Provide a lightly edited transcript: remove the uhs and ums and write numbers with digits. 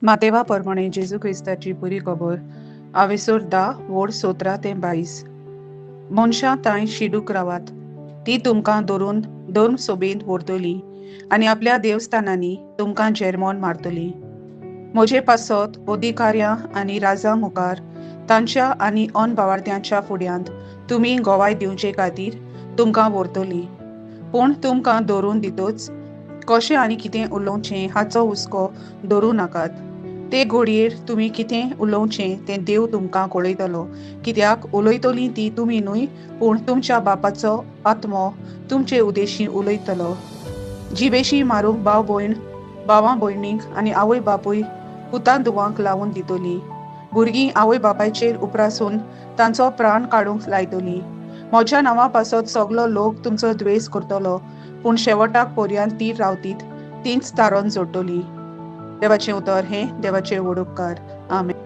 मातेवा परमाणे जेजू क्रिस्ताची पुरी खबर आवेसोर 10 वोड 17 ते 22. मनशां तांय शिडूक रावात, ती तुमकां धरून धर्म सोबेंत व्हरतली आनी आपल्या देवस्थानांनी तुमकां जेरमोन मारतली. म्हजे पासत अधिकाऱ्यां आनी राजा मुखार तांच्या आनी अनभावार्थ्यांच्या फुड्यांत तुमी गोवाय दिवचे खातीर तुमकां व्हरतली. पूण तुमकां धरून दितच कशें आनी कितें उलोवचें हाचो हुस्को धरूं नाकात. ते घडयेर तुमी कितें उलोवचें तें देव तुमकां कळयतलो, कित्याक उलयतलीं ती तुमी न्हय, पूण तुमच्या बापाचो आत्मो तुमचे उदेशी उलयतलो. जिबेशी मारूंक भाव भयण भावां भयणींक आनी आवय बापूय पुतां धुवांक लावन दितली. भुरगीं आवय बापायचेर उप्रासून तांचो प्राण काडूंक लायतली. म्हज्या नांवा पासत सगलो लोक तुमचो द्वेस करतलो, पूण शेवटाक पर्यंत तीर रावतीत तींच तारण जोडटली. देवाचें उतर हें देवाचे वडुपकार. आमेन.